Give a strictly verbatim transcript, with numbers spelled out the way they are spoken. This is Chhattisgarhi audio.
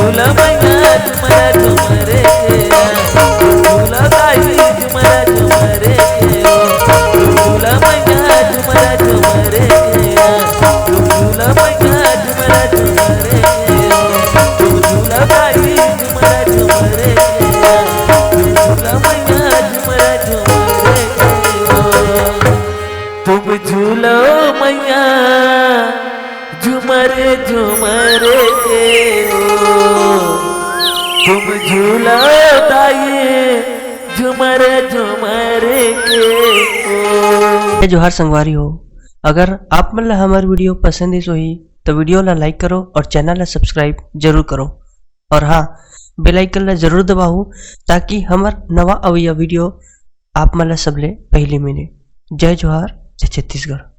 झूला मैया झुमरा झुमरे के, झूला दाई झुमरा झुमरे के, झूला मैया झुमरा झुमरे के, झूला मैया झुमरा झुमरे के, झूला दाई झुमरा झुमरे के, झूला मैया झुमरा झुमरे के। तुम झूलो मैया झुमर झुमर के हो, तुम झूलो दाई झुमर झुमर के हो। जय जोहार संगवारी हो, अगर आप मन ला हमर वीडियो पसंद आइस होही तो वीडियो ला लाइक करो और चैनल ला सब्सक्राइब जरूर करो। और हाँ, बेल आइकन ला जरूर दबाओ, ताकि हमर नवा अवइया वीडियो आप मन ला सबले पहली मिले। जय जोहार, जय छत्तीसगढ़।